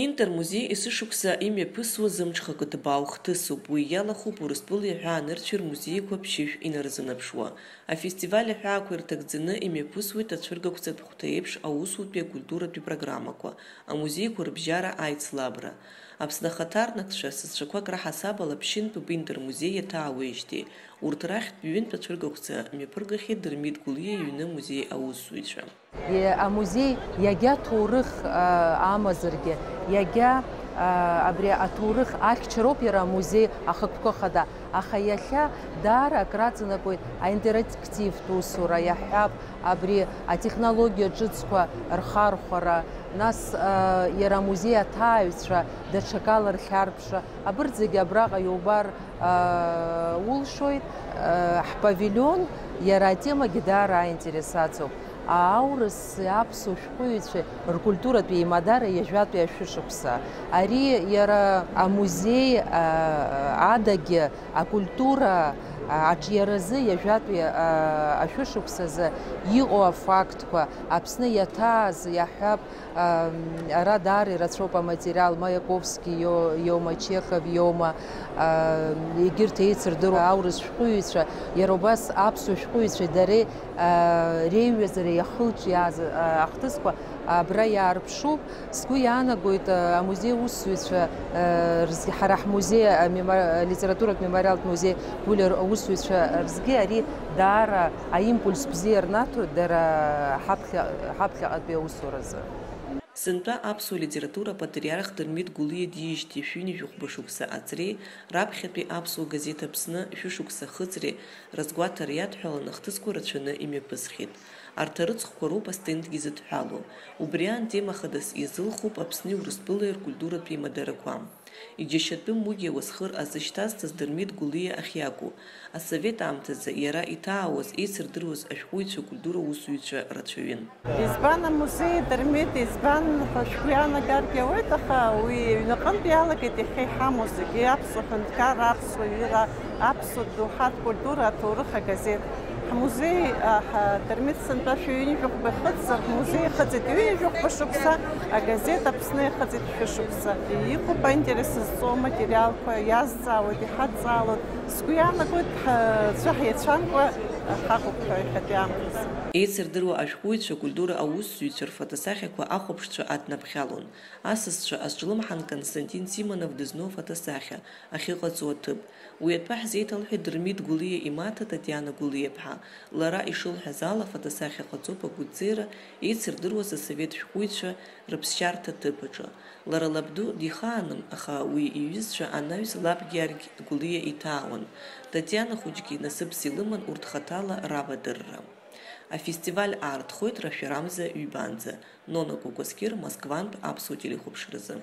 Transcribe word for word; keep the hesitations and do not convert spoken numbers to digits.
Интермузеи есышықәса имҩаԥысуа зымҽхакы ҭбаау хҭысуп. Уи иалахәуп Урыстәылеи аҳәаанырцәи рмузеиқәа ԥшьышә инарзынаԥшуа. Афестиваль аҳәаақәа ирҭагӡаны имҩаԥысуеит ацәыргақәҵатә хәҭа еиԥш аусутәи акультуратәи программақәа, амузеиқәа рыбжьара аицлабра. Аԥсны ахаҭарнакцәа, сасцәақәак раҳасабала, ԥшьынтәуп Интермузеи иаҭаауеижьҭеи. Урҭ рахьтә ҩынтә ацәыргақәҵа мҩаԥыргахьеит Дырмит Гәлиа иҩны амузеи аусзуҩцәа. Е, амузеи иагьа ҭоурых, а, амазаргьы, иагьа, а, абри аҭоурых ахьчароуп иара амузеи ахықәкы хада, аха иахьа даара акраҵанакуеит аинтерактивтә усура, иаҳҳәап, абри атехнологиа ҿыцқәа рхархәара, нас, а, иара амузеи аҭааҩцәа даҽакала рхьарԥшра, абырҭ зегьы абраҟа иубар, а, улшоит. А, ҳпавилион иара атемагьы даара аинтерес аҵоуп. Аурыс аԥсуа шәҟәыҩҩцәа ркультуратә еимадара ҩажәатәи ашәышықәса. Ари иара амузеи, а, адагьы акультура, а, аҿиаразы ҩажәатәи, а, ашәышықәсазы иҟоу афактқәа, Аԥсны иаҭааз, иаҳҳәап, ам, ара даара ирацәоуп аматериал, Маяковски ио-, иоума, Чехов иоума, а, егьырҭ еицырдыруа аурыс шәҟәыҩҩцәа, иара убас аԥсуа шәҟәыҩҩцәеи дареи, а, реиҩызара иахылҿиааз, а, ахҭысқәа абра иаарԥшуп. Сгәы иаанагоит, а, амузеи аусзуҩцәа, а, рзгьы, ҳара ҳмузеи, а, мемо-, литературатә мемориалтә музеи Гәлиа аусзуҩцәа рзгьы ари даара аимпульс бзиа рнаҭоит дара ҳаԥхьа-, ҳаԥхьаҟатәи аусуразы. Сынтәа аԥсуа литература апатриарх Дырмит Гәлиа диижьҭеи шәи ҩынҩажәи жәохәба шықәса аҵреи, раԥхьатәи аԥсуа газеҭ Аԥсны шәышықәса ахыҵреи разгәаҭара иадҳәаланы ахҭысқәа рацәаны имҩаԥысхьеит. Арҭ арыцхәқәа роуп астендгьы зыдҳәалоу. Убри аан тема хадас иазылхуп Аԥсни Урыстәылеи ркультуратә еимадарақәа. Иџьашьатәым уигьы ауасхыр азышьҭазҵаз Дырмит Гәлиа ахь иакәу. Асовет аамҭазы иара иҭаауаз, еицырдыруаз ашәҟәыҩҩцәа, акультура усзуҩцәа рацәаҩын. Избан амузеи, Дырмит, избан ҳәа шәгәы иаанагаргьы ауеит, аха уи аҩныҟынтә иалагеит иахьа иҳамоу зегьы, аԥсуа ҳәынҭқарра, аԥсуа ҩыра, аԥсуа доуҳатә культура, аҭоурых агазеҭ. Ҳмузеи, а, ҳа-, Дырмит сынтәа шәи ҩынҩажәи жәохәба ихыҵзар, ҳмузеи ихыҵит ҩынҩажәи жәохәба шықәса, агазеҭ Аԥсны ихыҵит шәышықәса. Иҟоуп аинтерес зҵоу аматериалқәа, иазҵаауеит, иҳадҵаалоит. Сгәы иаанагоит, ҳаӡәы ҳиацәамкәа ҳаҟоуп ҳәа иахьатәи аамҭазы. Еицырдыруа ашәҟәыҩҩцәа, акультура аусзуҩцәа рфотосахьақәа ахәаԥшцәа аднаԥхьалон. Асасцәа азҿлымҳан Константин Симонов дызну афотосахьа, ахьыҟаҵоу аҭыԥ. Уи атәы ҳзеиҭалҳәеит Дырмит Гәлиа имаҭа Татиана Гәлиаԥҳа. Лара ишылҳәаз ала, афотосахьа ҟаҵоуп агәыҭҵеира еицырдыруаз асовет шәҟәыҩҩцәа рыԥсшьарҭа ҭыԥ аҿы. Лара лабду дихааным, аха уи иҩызцәа анаҩс лаб Георги Гәлиа иҭаауан. Татиана хәыҷгьы насыԥс илыман урҭ хаҭала равадырра. Афестиваль аартхоит рашәарамза ҩбанӡа, Нона Кәакәасқьыр Москвантә аԥсуа телехәаԥшразы.